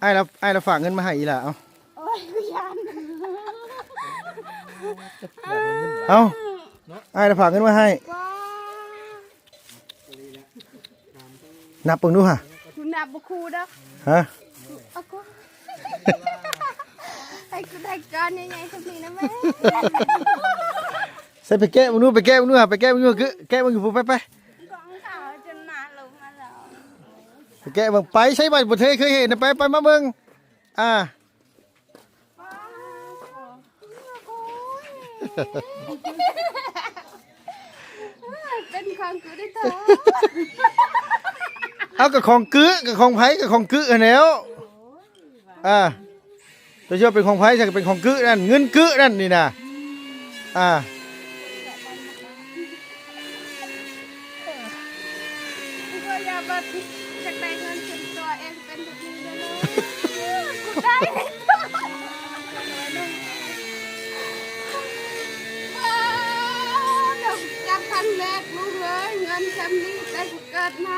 ອ້າຍລະ ອ້າຍລະຝາກເງິນມາໃຫ້ອີ່ຫຼ້າ ເອົາ ໂອ້ຍ ກູຢ້ານ ເອົາ ອ້າຍລະຝາກເງິນມາໃຫ້ ວ້າ ນັບເບິ່ງດູຫາ ກູນັບບໍ່ຄູ່ດອກ ຮະ ເອົາກູ ໃຫ້ກູໄດ້ກ້ອນໃຫຍ່ໆ ສ່ຳນີ້ນະແມ່ ໃສ່ໄປແກະເບິ່ງດູ ໄປແກະເບິ່ງດູຫາ ໄປແກະເບິ່ງດູ ແກະເບິ່ງຢູ່ພຸ້ນ ໄປໆ ກອງຂາວຈົນມາລົງມາແລ້ວ ໄປແກະເບິ່ງ ໄປໃສ ບໍ່ເຄີຍເຫັນນະ ໄປ ໄປມາເບິ່ງ ອ່າ ເປັນຂອງກູໄດ້ເຖາະ ເອົາ ກໍຂອງກື້ ກໍຂອງໃຜ ກໍຂອງກື້ຫັ້ນແຫຼ້ວ ອ່າ ຕົວຊິວ່າເປັນຂອງໃຜ ຊັ້ນກໍເປັນຂອງກື້ນັ້ນ ເງິນກື້ນັ້ນນີ້ນະ ອ່າ ເອີ ຄືວ່າຢາກແບບ ຢາກໄດ້ເງິນສ່ວນຕົວເອງເປັນແບບນີ້ເດີ ກູໄດ້ ວ້າວ ຈັບຄັນແລກລູກເອີຍ ເງິນຊ່ຳນີ້ແຕ່ກູເກີດມາ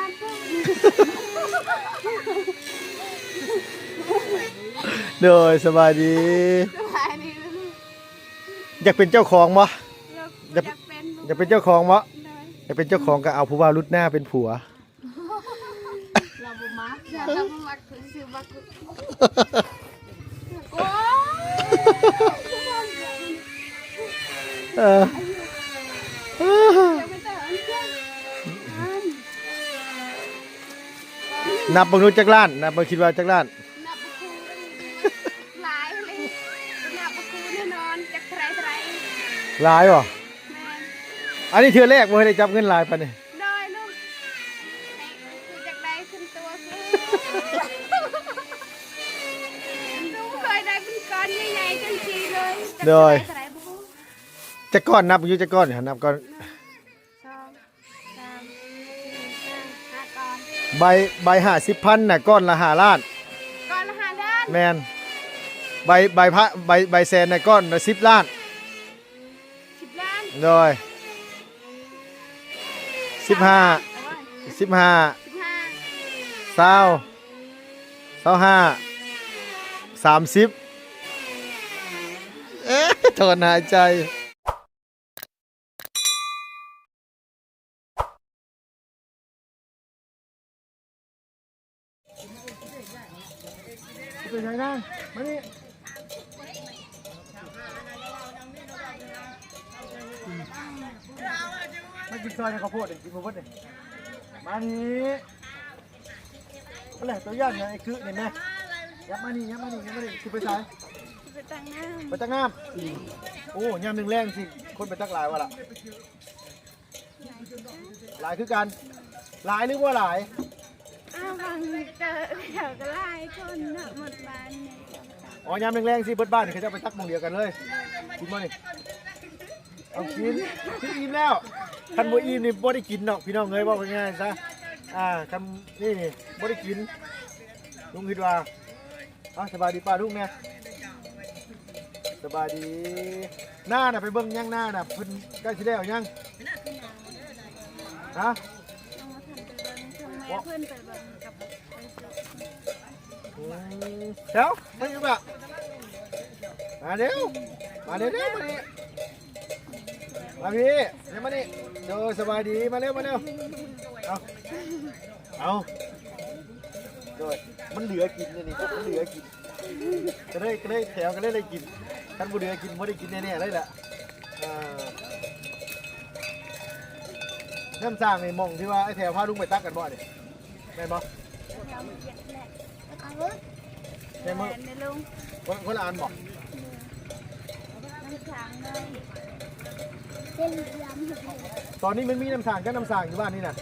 ໂດຍ ສະບາຍດີ ສະບາຍດີ ຢາກເປັນເຈົ້າຂອງບໍ່? ຢາກ ຢາກເປັນ ຢາກເປັນເຈົ້າຂອງບໍ່? ໂດຍ ຢາກເປັນເຈົ້າຂອງກໍເອົາຜູ້ບ່າວລຸດໜ້າເປັນຜົວ ລາວບໍ່ມັກ ລາວບໍ່ມັກ ຄືຊິມັກ ໂອ້ຍ ເອີ ນັບເບິ່ງດູຈັກລ້ານ ນັບເບິ່ງ ຄິດວ່າຈັກລ້ານ? ນັບບໍ່ຄູ່ ຫຼາຍອີ່ຫຼີ ນັບບໍ່ຄູ່ແນ່ນອນ ຈັກເທົ່າໃດ ເທົ່າໃດ ຫຼາຍບໍ່? ແມ່ນ ອັນນີ້ເທື່ອແລກບໍ່ເຄີຍໄດ້ຈັບເງິນຫຼາຍປານນີ້ ໂດຍ ລູກ ໃຫ້ ໃຫ້ ຄືຢາກໄດ້ຂຶ້ນຕົວຄື ລູກເຄີຍໄດ້ເປັນກ້ອນໃຫຍ່ໆ ຈັ່ງຊີ້ເລີຍ ໂດຍ ຈັກເທົ່າໃດບໍ່ຮູ້ ຈັກກ້ອນ ນັບຢູ່ຈັກກ້ອນ ນັບກ່ອນ ໜຶ່ງ ສອງ ສາມ ສີ່ ຫ້າ ຫ້າກ້ອນ ໃບ ໃບຫ້າສິບພັນນະ ກ້ອນລະຫ້າລ້ານ ກ້ອນລະຫ້າລ້ານ ແມ່ນ ໃບ ໃບພະ ໃບ ໃບແສນນະ ກ້ອນລະສິບລ້ານ ສິບລ້ານ ໂດຍ ສິບຫ້າ ໂອ້ຍ ສິບຫ້າ ສິບຫ້າ ຊາວ ຊາວຫ້າ ສາມສິບ ເອີ ຖອນຫາຍໃຈ. ໄປໃສນາງ? ມານີ້ ມາກິນຊອຍໃນເຂົ້າໂພດນີ້ ກິນບໍ່ເບິດນີ້ ມານີ້. ເອົາແຫຼະ ຕົວຢ່າງຫຍັງ ໄອ້ກຶນີ້ແມະ ຍັບມານີ້ ຍັບມານີ້ ຍັບມານີ້ ຊິໄປໃສ? ຊິໄປຕັກນ້ຳ ໄປຕັກນ້ຳ. ໂອ້ ຍາມແລງໆ ຊິຄົນໄປຕັກຫຼາຍວະລະ? ຫຼາຍຄືກັນ. ຫຼາຍຫຼືບໍ່ຫຼາຍ? ອ້າວ ບາງເກີດແຖວກໍຫຼາຍຄົນເນາະ ໝົດບ້ານນີ້. ອໍ ຍາມແລງໆ ຊິເບິດບ້ານນີ້ ເຂົາເຈົ້າໄປຕັກໝ່ອງດຽວກັນເລີຍ. ກິນບໍ່ນີ້? ເອົາກິນ ກິນອີ່ມແລ້ວ. ຄັນບໍ່ອີ່ມນີ້ບໍ່ໄດ້ກິນດອກ ພີ່ນ້ອງເອີຍ ເວົ້າງ່າຍໆ ຊະ. ອ່າ ຄັນນີ້ບໍ່ໄດ້ກິນ ລຸງຄິດວ່າ. ເອົາ ສະບາຍດີປ້າລຸງແດ່. ສະບາຍດີ. ນານະ ໄປເບິ່ງຍັງ ນານະ ເພິ່ນໃກ້ຊິແລ້ວຍັງ? ຮະ? ເພິ່ນໄປເບິ່ງກັບ ອືມ ແຖວ ມາຢູ່ບະ ມາເລັວ ມາເລັວໆ ມານີ້ ມາພີ້ ເຮັດມານີ້. ໂດຍ ສະບາຍດີ ມາເລັວ ມາເລັວ. ເອົາ ເອົາ ໂດຍ ມັນເຫຼືອກິນອັນນີ້ ມັນເຫຼືອກິນ ກໍເລີຍ ກໍເລີຍແຖວ ກໍເລີຍໄດ້ກິນ. ຄັນບໍ່ເຫຼືອກິນ ບໍ່ໄດ້ກິນແນ່ໆ ເລີຍລະ. ເອີ ນ້ຳສ້າງນີ້ ໝ່ອງທີ່ວ່າໄອ້ແຖວພາລຸງໄປຕັກກັນບໍ່ນີ້ ແມ່ນບໍ່? ແຖວເມືອງ ແມ່ນບໍ່? ແມ່ນເດ້ລຸງ. ຄົນ ຄົນລະອັນບໍ່? ຕອນນີ້ມັນມີນ້ຳສ້າງກັບນ້ຳສ້າງຢູ່ບ້ານນີ້ນະ?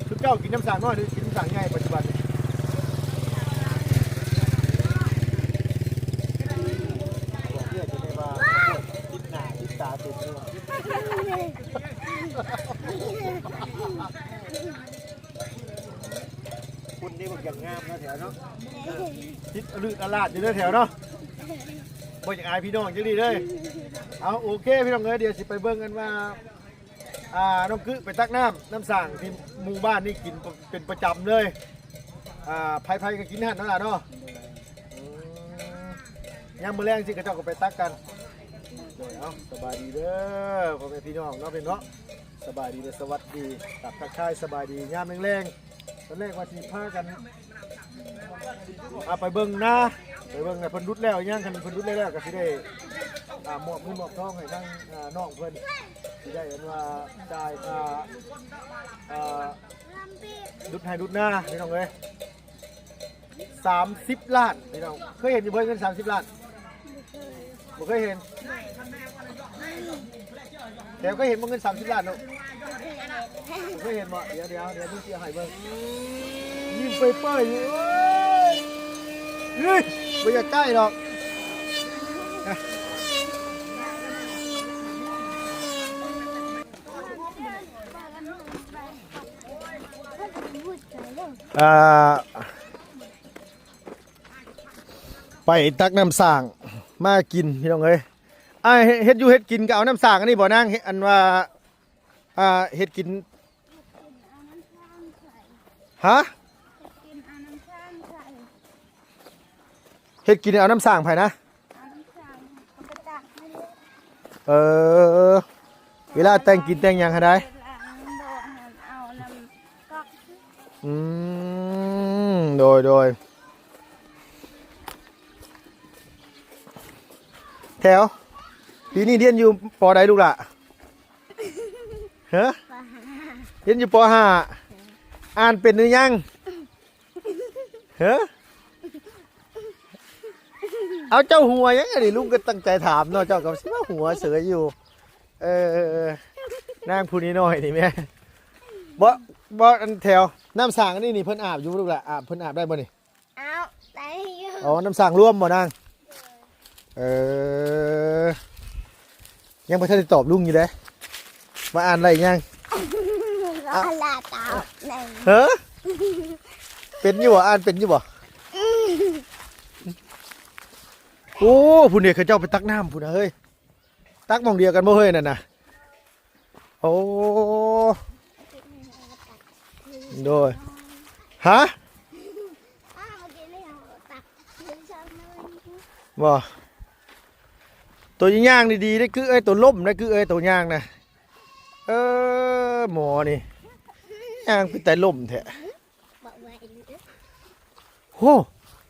ຊຸມເຈົ້າກິນນ້ຳສ້າງນ້ອຍ ຫຼືກິນນ້ຳສ້າງໃຫຍ່ປັດຈຸບັນນີ້? ບອກເອື້ອຍຈະໄດ້ວ່າ ຕິດໜ້າຕິດຕາເຕັມເລີຍ. ຄົນນີ້ມັນຢາກງາມເນາະແຖວເນາະ ຕິດອະລຶອະຫຼາດຢູ່ເດີແຖວເນາະ ບໍ່ຢາກອາຍພີ່ນ້ອງຈັກດີ້ເດີ. ເອົາ ໂອເຄ ພີ່ນ້ອງເອີຍ ດຽວຊິໄປເບິ່ງກັນວ່າ ອ່າ ນ້ອງກຶໄປຕັກນ້ຳ ນ້ຳສ້າງທີ່ໝູ່ບ້ານນີ້ກິນເປັນປະຈຳເລີຍ. ອ່າ ໃຜໆກໍກິນຫັ້ນເນາະຫຼ້າເນາະ. ອືມ ຍາມມື້ແລງຊິເຂົາເຈົ້າກໍໄປຕັກກັນ. ໂດຍ ເອົາ ສະບາຍດີເດີພໍ່ແມ່ພີ່ນ້ອງເນາະ ເພິ່ນເນາະ. ສະບາຍດີເດີ ສະຫວັດດີ ກັບທັກທາຍສະບາຍດີຍາມແລງໆ. ຕອນແລກວ່າຊິພາກັນ ອ່າ ໄປເບິ່ງນາ ໄປເບິ່ງນາເພິ່ນດຸດແລ້ວຍັງ. ຄັນເພິ່ນດຸດແລ້ວກໍຊິໄດ້ ອ່າ ມອບເງິນມອບທອງໃຫ້ທາງ ອ່າ ນ້ອງເພິ່ນ ຊິໄດ້ອັນວ່າຈ່າຍຄ່າ ອ່າ ດຸດໄຮ່ດຸດນາ ພີ່ນ້ອງເອີຍ. ສາມສິບລ້ານ ພີ່ນ້ອງ ເຄີຍເຫັນຢູ່ບໍ່ເງິນສາມສິບລ້ານ? ບໍ່ເຄີຍເຫັນ. ແຖວເຄີຍເຫັນບໍ່ເງິນສາມສິບລ້ານລູກ? ບໍ່ເຄີຍເຫັນບໍ່? ດຽວໆ ດຽວລູກຊິເອົາໃຫ້ເບິ່ງ. ຍິ້ມເປີຍໆຢູ່ ເອີຍ ເອີຍ ບໍ່ຢາກໃກ້ດອກ. ອ່າ ໄປຕັກນ້ຳສ້າງມາກິນ ພີ່ນ້ອງເອີຍ. ອ່າ ເຮັດ ເຮັດຢູ່ເຮັດກິນກໍເອົານ້ຳສ້າງອັນນີ້ບໍ່ນາງ? ເຮັດ ອັນວ່າ ອ່າ ເຮັດກິນ ຮະ? ເຮັດກິນເອົານ້ຳສ້າງໃຜນະ? ເອີ ເວລາແຕ່ງກິນແຕ່ງຫຍັງຫັ້ນໃດ? ອືມ ໂດຍ ໂດຍ. ແຖວ ປີນີ້ຮຽນຢູ່ ປ.ໃດລູກຫຼ້າ? ຮະ? ປ.ຫ້າ ຮຽນຢູ່ ປ.ຫ້າ ອ່ານເປັນຫຼືຍັງ? ຮະ? ເອົາ ເຈົ້າຫົວຫຍັງອັນນີ້? ລຸງກໍຕັ້ງໃຈຖາມເນາະ ເຈົ້າກໍຊິມາຫົວເສີຍຢູ່. ເອີ ນາງຜູ້ນ້ອຍໆນີ້ແມ່. ບໍ່ ບໍ່ ອັນແຖວ ນ້ຳສ້າງອັນນີ້ນີ້ເພິ່ນອາບຢູ່ບໍ່ລູກຫຼ້າ? ອາບ ເພິ່ນອາບໄດ້ບໍ່ນີ້? ອາບໄດ້ຢູ່. ອໍ ນ້ຳສ້າງລວມບໍ່ນາງ? ເອີ ຍັງບໍ່ທັນໄດ້ຕອບລຸງຢູ່ເດ້ ວ່າອ່ານໄດ້ຍັງ? ລາຕາບໜຶ່ງ. ເຮີ ເປັນຢູ່ບໍ່? ອ່ານເປັນຢູ່ບໍ່? ໂອ້ ພຸ້ນເດ ເຂົາເຈົ້າໄປຕັກນ້ຳພຸ້ນນະເຮີ້ຍ. ຕັກໝ່ອງດຽວກັນບໍ່ເຮີ້ຍ ນັ້ນນະ? ໂອ້ ໂດຍ. ຮະ? ບໍ່ ໂຕຍ່າງດີໆ ໄດ້ ກຶເອີຍ ໂຕລົ້ມໄດ້ ກຶເອີຍ ໂຕຍ່າງນະ. ເອີ ໝໍນີ້ຍ່າງເປັນຕາລົ້ມແທ້. ໂຫ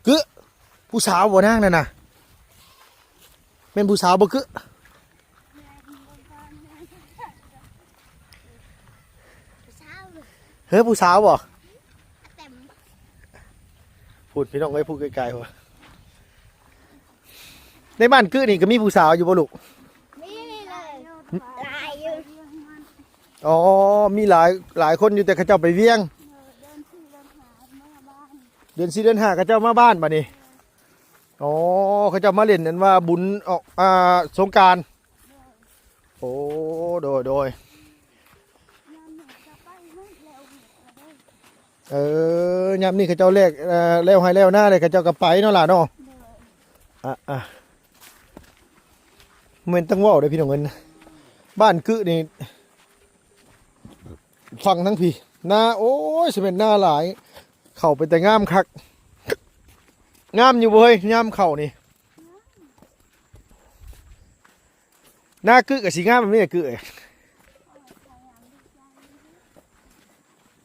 ກຶ ຜູ້ສາວບໍ່ນາງນັ້ນນະ? ແມ່ນຜູ້ສາວບໍ່ກຶ? ເຮີ ຜູ້ສາວບໍ່? ພຸ້ນ ພີ່ນ້ອງເອີຍ ຜູ້ໄກໆ ພຸ້ນ. ໃນບ້ານກຶນີ້ກໍມີຜູ້ສາວຢູ່ບໍ່ລູກ? ມີເລີຍ ຫຼາຍຢູ່. ອໍ ມີຫຼາຍ ຫຼາຍຄົນຢູ່ ແຕ່ເຂົາເຈົ້າໄປວຽງ. ເດືອນສີ່ເດືອນຫ້າເຂົາເຈົ້າມາບ້ານບັດນີ້. ອໍ ເຂົາເຈົ້າມາຫຼິ້ນ ອັນວ່າບຸນອອກ ອ່າ ສົງການ. ໂອ້ ໂດຍ ໂດຍ. ເອີ ຍາມນີ້ເຂົາເຈົ້າແລ້ວ ເອີ ແລ້ວໄຮ່ແລ້ວນາແລ້ວ ເຂົາເຈົ້າກໍໄປເນາະຫຼ້າເນາະ. ອ່າ ແມ່ນຕ້ອງເວົ້າເດ້ພີ່ນ້ອງເອີຍ ບ້ານກຶນີ້ ຝັ່ງທາງພີ້ ນາ ໂອ້ຍ ຊິແມ່ນນາຫຼາຍ ເຂົ້າເປັນຕາງາມຄັກ. ງາມຢູ່ບໍ່ເຮີ້ຍ ຍາມເຂົ້ານີ້? ນາກຶກໍຊິງາມແບບນີ້ແຫຼະກຶເອີຍ.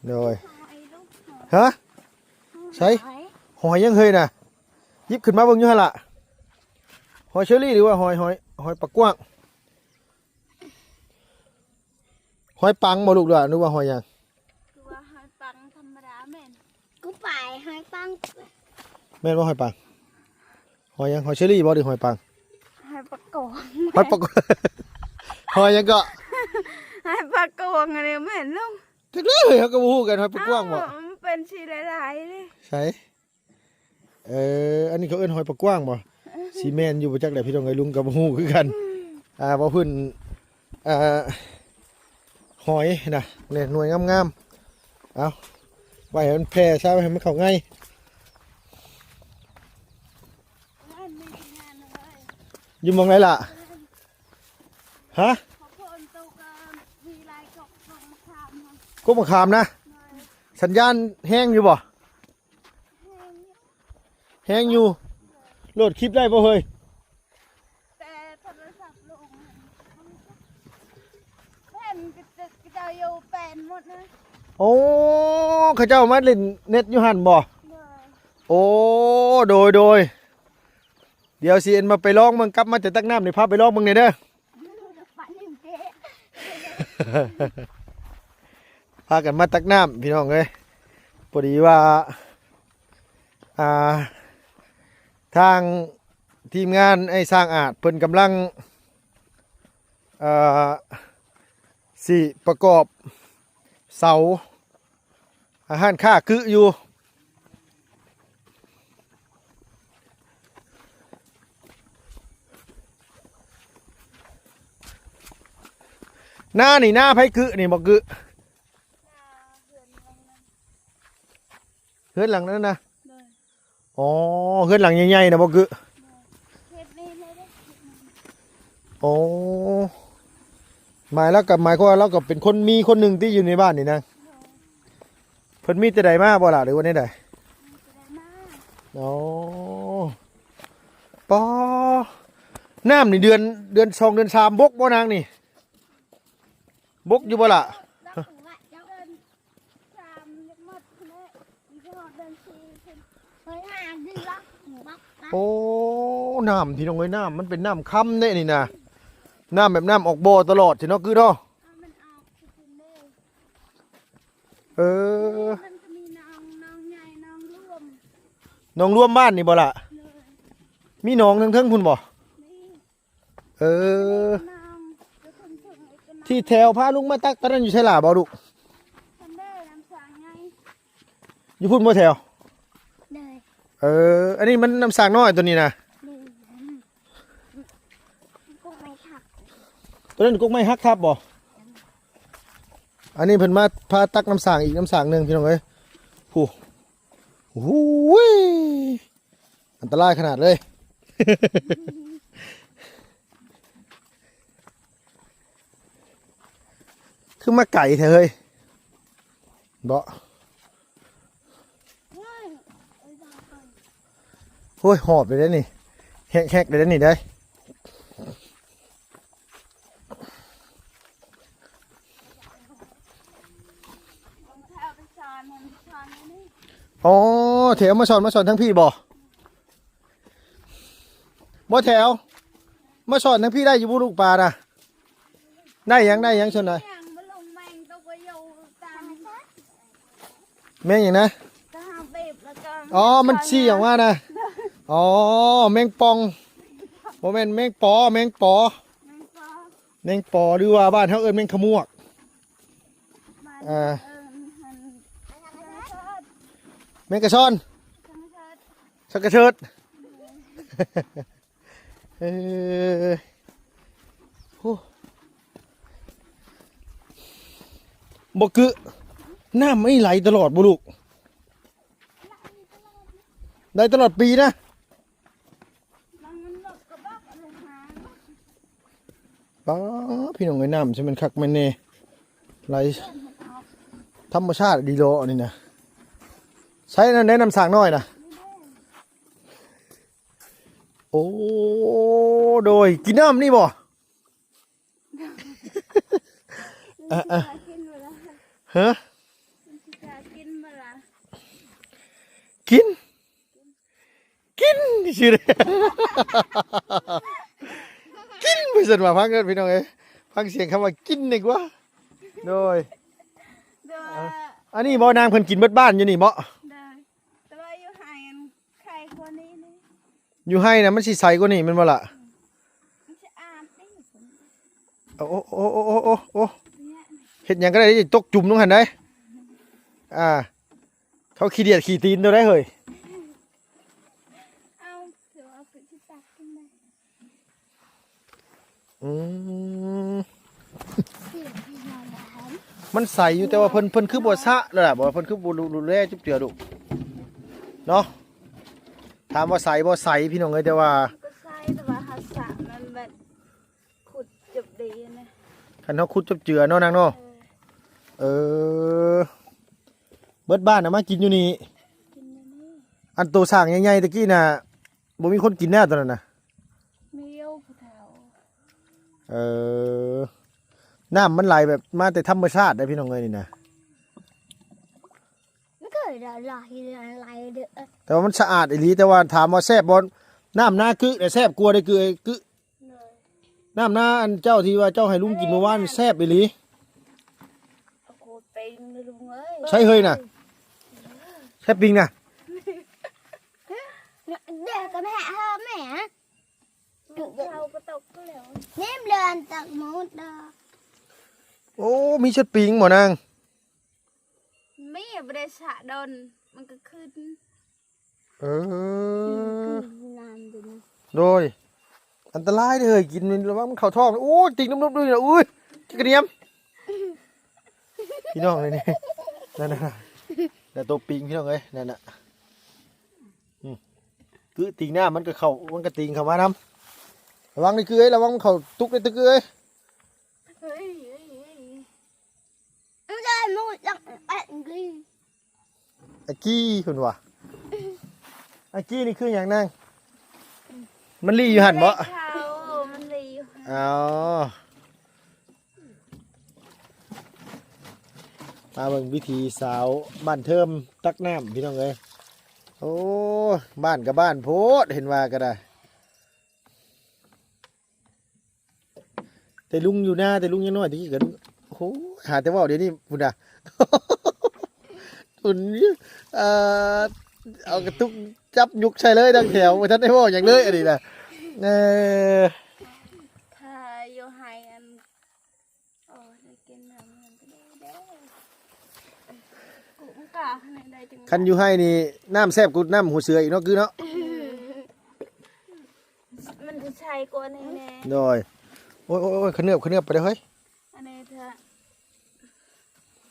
ໂດຍ. ຮະ? ໃສ? ຫອຍຫຍັງເຮີ້ຍນະ? ຫຍິບຂຶ້ນມາເບິ່ງຢູ່ຫັ້ນລະ. ຫອຍເຊີຣີ ຫຼືວ່າຫອຍ ຫອຍ ຫອຍປາກກວ້າງ? ຫອຍປັງບໍ່ລູກຫຼ້າ ຫຼືວ່າຫອຍຫຍັງ? ຄືວ່າຫອຍປັງທຳມະດາແມ່ນ. ກູປາຍຫອຍປັງ. ແມ່ນບໍ່ຫອຍປັງ? ຫອຍຫຍັງ? ຫອຍເຊີຣີບໍ່ ຫຼືຫອຍປັງ? ຫອຍປາກກວາງ. ຫອຍປາກ ຫອຍຫຍັງເກາະ? ຫອຍປາກກວາງອັນນີ້ແມ່ນລຸງ. ຈັກແລ້ວເຮີ້ຍ ເຮົາກໍບໍ່ຮູ້ກັນ ຫອຍປາກກວ້າງບໍ່? ອ້າວ ມັນເປັນສີຫຼາຍໆເດ້. ໃສ? ເອີ ອັນນີ້ເຂົາເອີ້ນຫອຍປາກກວ້າງບໍ່? ຊິແມ່ນຢູ່ບໍ່ຈັກແຫຼະພີ່ນ້ອງເອີຍ ລຸງກໍບໍ່ຮູ້ຄືກັນ. ອ່າ ເວົ້າພື້ນ ອ່າ ຫອຍນະ ແຫຼະ ໜ່ວຍງາມໆ. ເອົາ ໄວ້ໃຫ້ມັນແຜ່ຊະ ໃຫ້ມັນເຂົ້າໄງ. ຢູ່ໝ່ອງໃດລະ? ຮະ? ເຂົາເພິ່ນໂຕກໍມີຫຼາຍກອກ ກົກມະຂາມນະ. ສັນຍານແຮງຢູ່ບໍ່? ແຮງຢູ່. ໂຫຼດຄລິບໄດ້ບໍ່ເຮີ້ຍ? ແຕ່ໂທລະສັບລົງ ແຜ່ນກະເຈົ້າຢູ່ແປນໝົດນະ. ໂອ້ ເຂົາເຈົ້າມາຫຼິ້ນເນັດຢູ່ຫັ້ນບໍ່? ໂດຍ. ໂອ້ ໂດຍ ໂດຍ. ດຽວຊິເອັນມາໄປລອງເບິ່ງ ກັບມາແຕ່ຕັກນ້ຳນີ້ ພາໄປລອງເບິ່ງແດ່ເດີ. ພາກັນມາຕັກນ້ຳພີ່ນ້ອງເອີຍ. ພໍດີວ່າ ອ່າ ທາງທີມງານໄອ້ຊ້າງອາດເພິ່ນກຳລັງ ເອີ ຊິປະກອບເສົາ ອາ ຮ້ານຄ້າກຶຢູ່. ນານີ້ນາໃຜກຶນີ້ ບໍ່ກຶ? ນາເຮືອນຫຼັງນັ້ນ ເຮືອນຫຼັງນັ້ນນະ? ໂດຍ. ອໍ ເຮືອນຫຼັງໃຫຍ່ໆນະບໍ່ກຶ? ໂດຍ. ເຂດນີ້ເລີຍເດ້. ໂອ້ ໝາຍ ລາວກໍໝາຍຄວາມວ່າລາວກໍເປັນຄົນມີຄົນໜຶ່ງຕິຢູ່ໃນບ້ານນີ້ນະ? ໂດຍ. ເພິ່ນມີແຕ່ໃດມາບໍ່ລະ ຫຼືວ່າແນວໃດ? ມີແຕ່ໃດມາ. ອໍ ປໍ ນ້ຳນີ້ເດືອນ ເດືອນສອງເດືອນສາມບົກບໍ່ນາງນີ້? ບົກຢູ່ບໍ່ລະ? ໂອ້ ນ້ຳພີ່ນ້ອງເອີຍ ນ້ຳມັນເປັນນ້ຳຄຳເດ້ນີ້ນະ. ນ້ຳແບບນ້ຳອອກບໍ່ຕະຫຼອດຊິເນາະ ຄືເນາະ. ເອີ ມັນກໍມີໜອງ ໜອງໃຫຍ່ ໜອງລວມ ໜອງລວມບ້ານນີ້ບໍ່ລະ? ໂດຍ. ມີໜອງເທິງໆພຸ້ນບໍ່? ມີ. ເອີ ທີ່ແຖວພາລຸງມາຕັກຕອນນັ້ນຢູ່ໃສລະ ບໍ່ລູກ? ຢູ່ພຸ້ນບໍ່ແຖວ? ໂດຍ. ເອີ ອັນນີ້ມັນນ້ຳສ້າງນ້ອຍຕົວນີ້ນະ? ໂດຍ. ກົກໄມ້ຫັກ ຕົວນັ້ນກົກໄມ້ຫັກທັບບໍ່? ອັນນີ້ເພິ່ນມາພາຕັກນ້ຳສ້າງອີກນ້ຳສ້າງໜຶ່ງພີ່ນ້ອງເອີຍ. ໂອ້ໂຫ ອັນຕະລາຍຂະໜາດເລີຍ. ຄືມາໄກແທ້ເຮີ້ຍ ເບາະ. ໂອ້ຍ ຫອບເລີຍເດ້ນີ້ ແຮກໆເລີຍເດ້ນີ້ເດ້. ອໍ ແຖວມາສອນ ມາສອນທາງພີ້ບໍ່? ບໍ່ແຖວ ມາສອນທາງພີ້ໄດ້ຢູ່ບໍ່ລູກປານະ? ໄດ້ຫຍັງ ໄດ້ຫຍັງສ່ວນໃດ? ແມງຫຍັງນະ? ອໍ ມັນຊີ້ອອກມານະ. ອໍ ແມງປ່ອງ ບໍ່ແມ່ນແມງປໍ ແມງປໍ ແມງປໍ ຫຼືວ່າບ້ານເຮົາເອີ້ນແມງຂະມວກ. ອ່າ ແມງກະຊອນ ສັກກະເສີດ. ເອີ ໂອ້ ບໍ່ກຶ ນ້ຳນີ້ໄຫຼຕະຫຼອດບໍ່ລູກ? ໄຫຼຕະຫຼອດປີນະ. ປ້າ ພີ່ນ້ອງເອີຍ ນ້ຳຊິແມ່ນຄັກແມ່ນແນ່ ໄຫຼທຳມະຊາດດີເນາະອັນນີ້ນະ. ໃສນັ້ນເດ້ ນ້ຳສ້າງນ້ອຍນະ? ໂອ້ ໂດຍ ກິນນ້ຳນີ້ບໍ່? ເອີ ເອີ ຮະ ກິນ ກິນ ຊື່ ກິນ ວ່າຊັ້ນວ່າ ຟັງເດີພີ່ນ້ອງເອີຍ ຟັງສຽງຄຳວ່າກິນດີກວ່າ. ໂດຍ ໂດຍ ອັນນີ້ບໍ່ນາງ ເພິ່ນກິນເບິດບ້ານຢູ່ນີ້ບໍ່? ໂດຍ ແຕ່ວ່າຢູ່ໄຮ່ ໄຄກວ່ານີ້ນີ້ ຢູ່ໄຮ່ນະ ມັນຊິໃສກວ່ານີ້ແມ່ນບໍ່ລະ? ມັນສະອາດເດ້. ໂອ້ ໂອ້ ໂອ້ ເຮັດຫຍັງກໍໄດ້ ຕົກຈຸ່ມລົງຫັ້ນໄດ໋. ອ່າ ເຂົາຂີ້ດຽດຂີ້ຕີນໂຕໃດເຮີ້ຍ. ເອົາ ເອົາໄປທີ່ຕັກຂຶ້ນມາ. ອືມ ມັນໃສຢູ່ ແຕ່ວ່າເພິ່ນ ເພິ່ນຄືບໍ່ສະແລ້ວລະ ບໍ່ ເພິ່ນຄືບໍ່ດູແລຈຸບເຈືອລູກເນາະ. ຖາມວ່າໃສບໍ່? ໃສພີ່ນ້ອງເອີຍ ແຕ່ວ່າ ມັນກໍໃສ ແຕ່ວ່າເຮົາສະມັນແບບຂຸດຈົບດີນະ ຄັນເຮົາຂຸດຈົບເຈືອເນາະນາງເນາະ. ເອີ ເອີ. ເບິດບ້ານນະມາກິນຢູ່ນີ້. ກິນຢູ່ນີ້. ອັນໂຕຊ້າງໃຫຍ່ໆຕະກີ້ນະ ບໍ່ມີຄົນກິນແລ້ວຕອນນັ້ນນະ. ມີຢູ່ຜູ້ເຖົ້າ. ເອີ ນ້ຳມັນໄຫຼແບບມາແຕ່ທຳມະຊາດເດ້ພີ່ນ້ອງເອີຍນີ້ນະ. ມັນກໍໄຫຼ ໄຫຼເດີ ແຕ່ວ່າມັນສະອາດອີ່ຫຼີ. ແຕ່ວ່າຖາມວ່າແຊບບໍ່? ນ້ຳນາກຶນະແຊບກວ່າເດ້ກຶ ກຶ. ໂດຍ. ນ້ຳນາອັນເຈົ້າທີ່ວ່າເຈົ້າໃຫ້ລຸງກິນມື້ວານແຊບອີ່ຫຼີ. ໂອ້ໂຫ ເປັງເລີຍລຸງເອີຍ. ໃສເຮີຍນະ? ໃສປິງນະ? ເດກະແມ່ເຮີແມ່. ເຂົາກໍຕົກແລ້ວ. ນີ້ເດືອນຕັກໝົດດອກ. ໂອ້ ມີເຊັດປິງບໍ່ນາງ? ມີ ບໍ່ໄດ້ສະດົນ ມັນກໍຂຶ້ນ. ເອີ ໂດຍ. ອັນຕະລາຍເດີ ກິນ ລະວັງມັນເຂົ້າທ້ອງ. ໂອ້ຍ ຕິງນຸບໆ ດູນະ. ອຸ້ຍ ກະນຽມ ພີ່ນ້ອງເອີຍນີ້. ນັ້ນນະ ນັ້ນໂຕປິງພີ່ນ້ອງເອີຍ ນັ້ນນະ. ອືມ ຄືຕິງນ້ຳມັນກໍເຂົ້າ ມັນກໍຕິງເຂົ້າມານຳ. ລະວັງນີ້ຄືເອີຍ ລະວັງມັນເຂົ້າຕຸກເດີ ຕຶກເອີຍ. ເຮີ້ຍ ເຮີ້ຍ ເຮີ້ຍ. ມັນໄດ້ໝົດຈັກອັນກີ້. ອາກີ້ເພິ່ນວ່າ ອາກີ້ນີ້ຄືຫຍັງນາງ? ມັນລີ້ຢູ່ຫັ້ນບໍ່? ມັນລີ້ຢູ່ຫັ້ນ. ອໍ ມາເບິ່ງວິຖີສາວບ້ານເທີມຕັກນ້ຳ ພີ່ນ້ອງເອີຍ. ໂອ້ ບ້ານກໍບ້ານໂພດ ເຫັນວ່າກໍໄດ້. ແຕ່ລຸງຢູ່ນາ ແຕ່ລຸງຍັງນ້ອຍຕະກີ້ກໍ ໂອ້ຍ ຫາແຕ່ເວົ້າ ດຽວນີ້ພຸ້ນນະ ພຸ້ນ ເອີ ເອົາກະຕຸກຈັບຍຸກໃສ່ເລີຍທັງແຖວ ບໍ່ທັນໄດ້ເວົ້າຫຍັງເລີຍ ອັນນີ້ນະ. ເອີ ຖ້າຢູ່ໄຮ່ອັນ ໂອ້ຍ ໄດ້ກິນນ້ຳມັນກໍໄດ້ເດີ ກູມັນກະໃຫ້ໄດ້ຈັ່ງ ຄັນຢູ່ໄຮ່ນີ້ນ້ຳແຊບກວ່ານ້ຳຫົວເສືອອີກເນາະ ຄືເນາະ. ມັນຈະໃສກວ່ານີ້ແນ່. ໂດຍ. ໂອ້ຍໆໆ ຂະເໜືອບ ຂະເໜືອບໄປເດີເຮີ້ຍ. ອັນນີ້ເຖາະ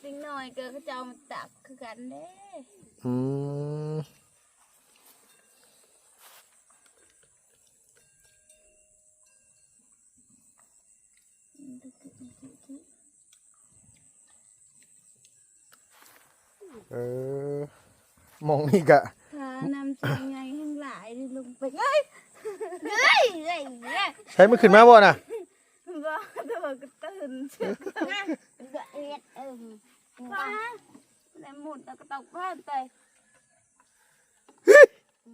ເດັກນ້ອຍກໍເຂົາເຈົ້າມາຕັກຄືກັນເດ້. ອືມ. ເອີ ໝ່ອງນີ້ກະ ຖ້ານ້ຳໃສໃຫຍ່ແຮງຫຼາຍນີ້ລົງໄປ ເອີຍ ເອີຍ ເອີຍ ເອີຍ. ໃສ ມັນຂຶ້ນມາບໍ່ນະ? ບໍ່ ແຕ່ວ່າກໍຕື່ນ ເອີ ເອີ ເອີ ແລ້ວມຸດແລ້ວກໍຕົກເພິ່ນໄປ.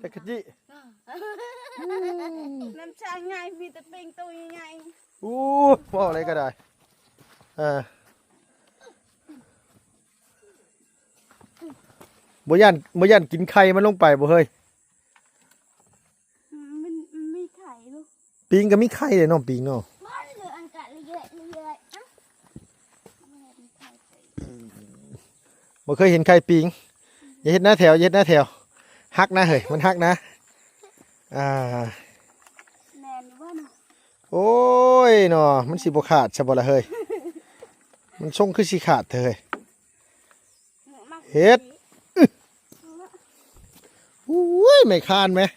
ຈັກກະຈິ ນ້ຳຊ້າງໃຫຍ່ ມີແຕ່ປິງໂຕໃຫຍ່. ໂອ້ ເວົ້າໄດ້ກໍໄດ້ ເອີ ບໍ່ຢ້ານ ບໍ່ຢ້ານກິນໄຂ່ມັນລົງໄປບໍ່ເຮີ້ຍ? ມັນ ມັນມີໄຂ່ຢູ່. ປິງກໍມີໄຂ່ເດ້ນ້ອງປິງເນາະ. ບໍ່ເຄີຍເຫັນໄຂ່ປິງ. ຢ່າເຮັດນະແຖວ ຢ່າເຮັດນະແຖວ ຫັກນະເຮີ້ຍ ມັນຫັກນະ. ອ່າ ແມ່ນຢູ່ບໍ່ນະ? ໂອ້ຍເນາະ ມັນຊິບໍ່ຂາດຊະບໍ່ລະເຮີ້ຍ? ມັນຊົງຄືຊິຂາດແທ້ເຮີ້ຍ. ເຮັດ ອຶ ໂອ້ຍ ແມ່ຄານແມະ.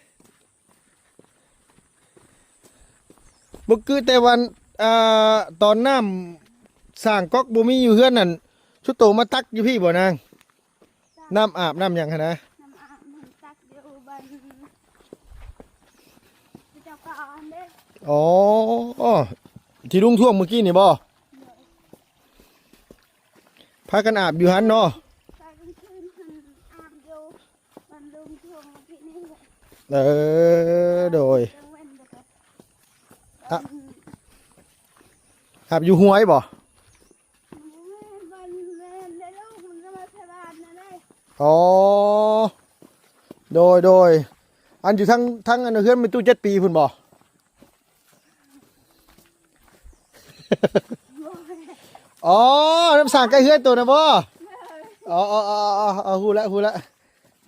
ບໍ່ຄືແຕ່ວ່າ ອ່າ ຕອນນ້ຳສ້າງກັອກບໍ່ມີຢູ່ເຮືອນນັ້ນ ຊຸໂຕມາຕັກຢູ່ພີ້ບໍ່ນາງ? ນ້ຳອາບນ້ຳຫຍັງຫັ້ນນະ? ນ້ຳອາບມັນຕັກຢູ່ບ້ານເຈົ້າການເດ້. ອໍ ທີ່ລຸງຖ້ວມມື້ກີ້ນີ້ບໍ່? ໂດຍ. ພາກັນອາບຢູ່ຫັ້ນເນາະ. ຕອນກາງຄືນຫັ້ນອາບຢູ່ບ້ານລຸງທົ່ວມມື້ກີ້ນີ້. ເອີ ໂດຍ. ອາບ ອາບຢູ່ຫ້ວຍບໍ່? ອໍ ໂດຍ ໂດຍ. ອັນຢູ່ທາງ ທາງອັນເຮືອນແມ່ຕູ້ເຈັດປີພຸ້ນບໍ່? ອໍ ນ້ຳສ້າງໃກ້ເຮືອນໂຕນະບໍ່? ອໍ ໆໆ ຮູ້ແລ້ວ ຮູ້ແລ້ວ.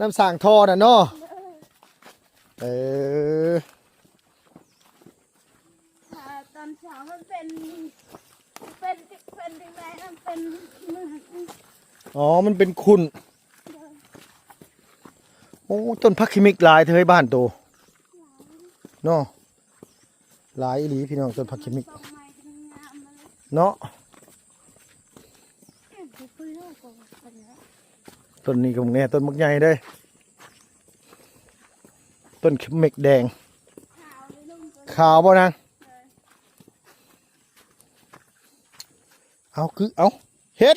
ນ້ຳສ້າງທໍ່ນະເນາະ. ເອີ. ອ່າ ຕອນເຊົ້າມັນເປັນ ເປັນ ເປັນຈັ່ງໃດ ມັນເປັນ ອໍ ມັນເປັນຂຸ້ນ. ໂດຍ. ໂອ້ ຕົ້ນຜັກຂີ້ມິກຫຼາຍເທີ້ຍບ້ານໂຕເນາະ. ຫຼາຍອີ່ຫຼີພີ່ນ້ອງ ຕົ້ນຜັກຂີ້ມິກເນາະ. ອືມ ບໍ່ເຄີຍຮູ້ກໍວ່າເປັນແລ້ວ. ຕົ້ນນີ້ກໍແນ່ ຕົ້ນບັກໃຫຍ່ເດ້ ຕົ້ນເມັກແດງ ຂາວບໍ່ນາງ? ເອົາ ຄື ເອົາ ເຮັດ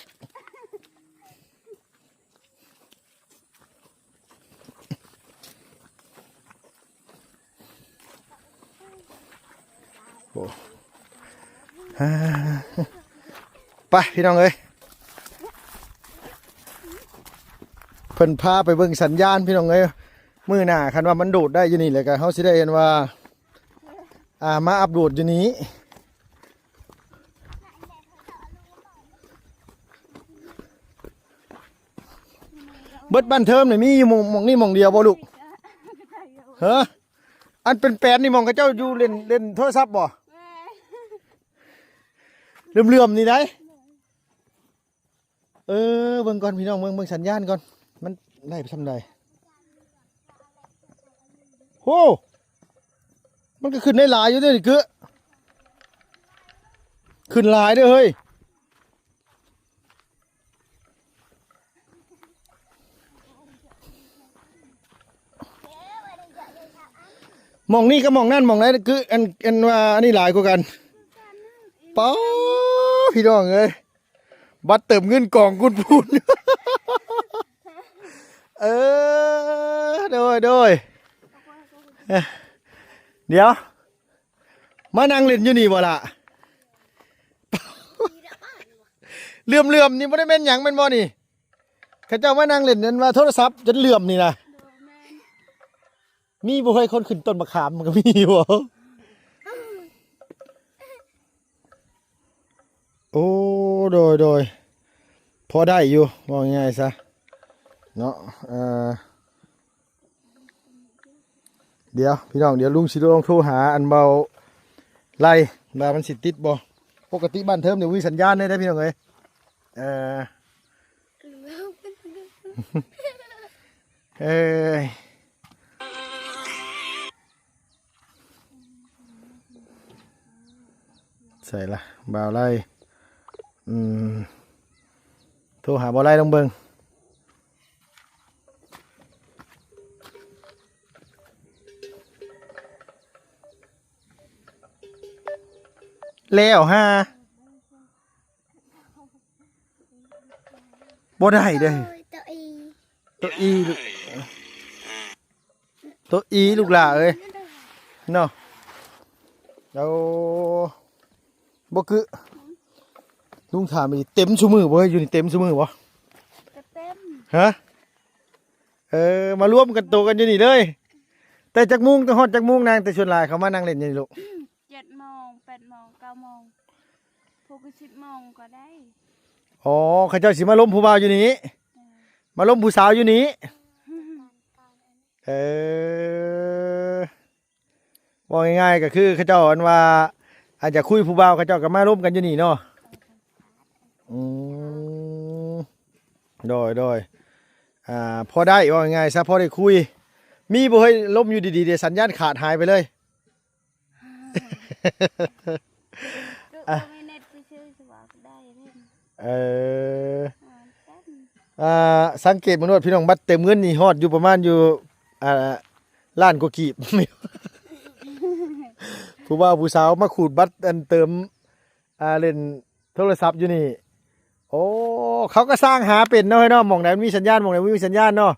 ໂອ້ ໄປພີ່ນ້ອງເອີຍ ເພິ່ນພາໄປເບິ່ງສັນຍານພີ່ນ້ອງເອີຍ ມື້ໜ້າຄັນວ່າມັນໂດດໄດ້ຢູ່ນີ້ແລ້ວກໍເຮົາຊິໄດ້ເຫັນວ່າ ອ່າ ມາອັບໂດດຢູ່ນີ້ ເບິດບ້ານເທີມນີ້ມີຢູ່ໝ່ອງ ໝ່ອງນີ້ໝ່ອງດຽວບໍ່ລູກ? ຮະ? ອັນເປັນແປນນີ້ໝ່ອງເຂົາເຈົ້າຢູ່ເລ່ນ ເລ່ນໂທລະສັບບໍ່? ເຫຼື່ອມໆນີ້ໃດ. ເອີ ເບິ່ງກ່ອນພີ່ນ້ອງ ເບິ່ງ ເບິ່ງສັນຍານກ່ອນ ມັນໄດ້ຊ່ຳໃດ. ໂອ້ ມັນກໍຂຶ້ນໄດ້ຫຼາຍຢູ່ເດ້ນີ້ ເກືອ ຂຶ້ນຫຼາຍເດ້ເຮີ້ຍ. ໝ່ອງນີ້ກັບໝ່ອງນັ້ນ ໝ່ອງໃດຄືອັນ ອັນວ່າອັນນີ້ຫຼາຍກວ່າກັນ? ປາ ພີ່ນ້ອງເອີຍ ບັດເຕີມເງິນກອງກຸນພຸ້ນ. ເອີ ໂດຍ ໂດຍ ດຽວ ມານັ່ງຫຼິ້ນຢູ່ນີ້ບໍ່ລະ? ເຫຼື່ອມໆນີ້ບໍ່ໄດ້ແມ່ນຫຍັງແມ່ນບໍ່ນີ້? ເຂົາເຈົ້າມານັ່ງຫຼິ້ນນັ້ນວ່າໂທລະສັບຈົນເຫຼື່ອມນີ້ນະ. ໂດຍ ແມ່ນ. ມີບໍ່ເຮີ້ຍ ຄົນຂຶ້ນຕົ້ນມະຂາມມັນກໍມີຢູ່ບໍ່? ໂອ້ ໂດຍ ໂດຍ ພໍໄດ້ຢູ່ ເວົ້າງ່າຍໆຊະເນາະ. ເອີ ດຽວພີ່ນ້ອງ ດຽວລຸງຊິລອງໂທຫາອັນເບົາໄລ່ ວ່າມັນຊິຕິດບໍ່? ປົກກະຕິບ້ານເທີມນີ້ມີສັນຍານເດ້ພີ່ນ້ອງເອີຍ. ເອີ ເອີຍ ໃສລະ ບ່າວໄລ່? ອືມ ໂທຫາບ່າວໄລ່ລອງເບິ່ງ. ແລ້ວຫາ ບໍ່ໄດ້ເດ້ ໂຕອີ ໂຕອີລູກ ໂຕອີລູກຫຼ້າເອີຍເນາະ. ໂອ້ ບໍ່ຄື ລຸງຖາມອີ່ ເຕັມຊຸມື້ບໍ່? ຢູ່ນີ້ເຕັມຊຸມື້ບໍ່? ກໍເຕັມ. ຮະ? ເອີ ມາລວມກັນໂຕກັນຢູ່ນີ້ເລີຍ. ແຕ່ຈັກໂມງ ແຕ່ຮອດຈັກໂມງນາງ? ແຕ່ສ່ວນຫຼາຍເຂົາມານັ່ງຫຼິ້ນຢູ່ນີ້ລູກ. ເຈັດໂມງ ແປດໂມງ ເກົ້າໂມງ ຫົກ ສິບໂມງກໍໄດ້. ອໍ ເຂົາເຈົ້າຊິມາລົມຜູ້ບ່າວຢູ່ນີ້ ເອີ ມາລົມຜູ້ສາວຢູ່ນີ້. ເອີ ເວົ້າງ່າຍໆກໍຄືເຂົາເຈົ້າອັນວ່າ ອາດຈະຄຸຍຜູ້ບ່າວ ເຂົາເຈົ້າກໍມາລົມກັນຢູ່ນີ້ເນາະ. ອືມ ໂດຍ ໂດຍ ອ່າ ພໍໄດ້ ເວົ້າງ່າຍໆຊະ ພໍໄດ້ຄຸຍ. ມີບໍ່ເຮີ້ຍ ລົມຢູ່ດີໆ ເດ ສັນຍານຂາດຫາຍໄປເລີຍ. ກໍບໍ່ມີເນັດຊື່ໆ ຊິວ່າໄດ້ເດ້. ເອີ ອ່າ ສັງເກດເບິ່ງໂລດພີ່ນ້ອງ ບັດເຕີມເງິນນີ້ຮອດຢູ່ປະມານຢູ່ ອ່າ ລ້ານກວ່າກີບ. ຜູ້ບ່າວຜູ້ສາວມາຂູດບັດອັນເຕີມ ອ່າ ເລ່ນໂທລະສັບຢູ່ນີ້. ໂອ້ ເຂົາກໍສ້າງຫາເປັນເນາະ ເຮີ້ຍເນາະ ໝ່ອງໃດມັນມີສັນຍານ ໝ່ອງໃດບໍ່ມີສັນຍານເນາະ.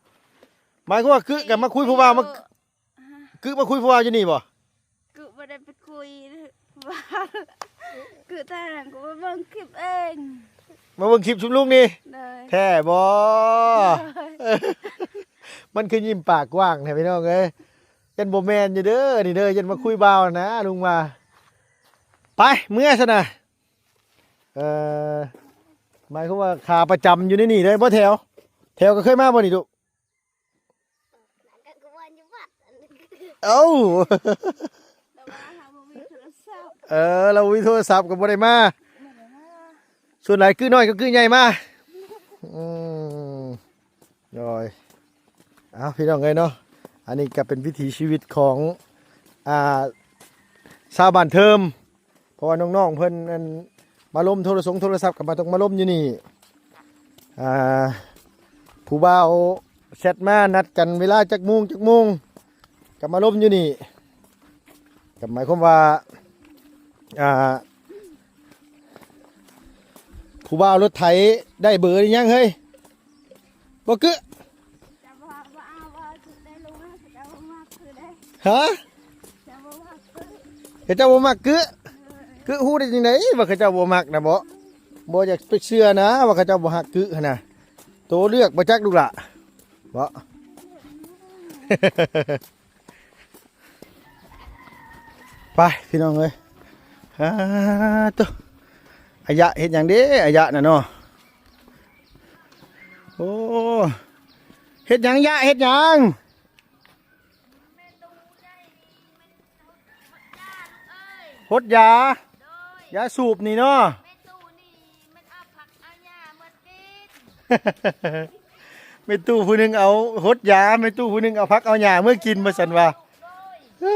ໝາຍຄວາມວ່າກຶກກັນມາຄຸຍຜູ້ບ່າວ ມາ ຮະ? ກຶກມາຄຸຍຜູ້ບ່າວຢູ່ນີ້ບໍ່? ກຶບໍ່ໄດ້ໄປຄຸຍ ຄືທາງນັ້ນກໍມາເບິ່ງຄລິບເອງ ມາເບິ່ງຄລິບຊຸມລຸງນີ້. ໂດຍ. ແທ້ບໍ່? ໂດຍ. ມັນຄືຍິ້ມປາກກວ້າງແທ້ພີ່ນ້ອງເອີຍ. ຍັນບໍ່ແມ່ນຢູ່ເດີນີ້ເດີ ຍັນມາຄຸຍບ່າວນະ ລຸງວ່າ. ໄປ ເມືອຊັ້ນນະ. ເອີ ໝາຍຄວາມວ່າຂາປະຈຳຢູ່ໃນນີ້ເດ້ບໍ່ແຖວ? ແຖວກໍເຄີຍມາບໍ່ນີ້ລູກ? ເອົ້າ ແຕ່ວ່າເຮົາບໍ່ມີໂທລະສັບ. ເອີ ລາວບໍ່ມີໂທລະສັບກໍບໍ່ໄດ້ມາ. ບໍ່ໄດ້ມາ. ສ່ວນຫຼາຍກືນ້ອຍກັບກືໃຫຍ່ມາ. ອືມ ໂດຍ ເອົາ ພີ່ນ້ອງເອີຍເນາະ ອັນນີ້ກໍເປັນວິຖີຊີວິດຂອງ ອ່າ ຊາວບ້ານເທີມ. ເພາະວ່ານ້ອງໆເພິ່ນ ອັນ ມາລົມໂທລະສົງໂທລະສັບ ກໍມາ ຕ້ອງມາລົມຢູ່ນີ້. ອ່າ ໄ ຜູ້ບ່າວແຊັດມາ ນັດກັນເວລາຈັກໂມງ ຈັກໂມງ ກໍມາລົມຢູ່ນີ້ ກໍໝາຍຄວາມວ່າ ອ່າ ຜູ້ບ່າວລົດໄຖໄດ້ເບີຫຼືຍັງເຮີ້ຍ? ບໍ່ກຶ ຮະ? ເຂົາເຈົ້າບໍ່ມັກກຶ ກຶຮູ້ໄດ້ຈັ່ງໃດວ່າເຂົາເຈົ້າບໍ່ມັກນະເບາະ? ບໍ່ຢາກໄປເຊື່ອນະວ່າເຂົາເຈົ້າບໍ່ຮັກກຶຫັ້ນນະ. ໂຕເລືອກບໍ່ຈັກລູກຫຼ້າເບາະ? ໄປພີ່ນ້ອງເອີຍ ອາ ໂຕ ອາຍະເຮັດຫຍັງເດ້ ອາຍະນະເນາະ? ໂອ້ ເຮັດຫຍັງ ຍະ ເຮັດຫຍັງ? ຫົດຢາ ຢາສູບນີ້ເນາະ. ແມ່ຕູ້ຜູ້ໜຶ່ງເອົາຫົດຢາ ແມ່ຕູ້ຜູ້ໜຶ່ງເອົາຜັກເອົາຫຍ້າເມືອກິນວ່າຊັ້ນວ່າ. ເອີ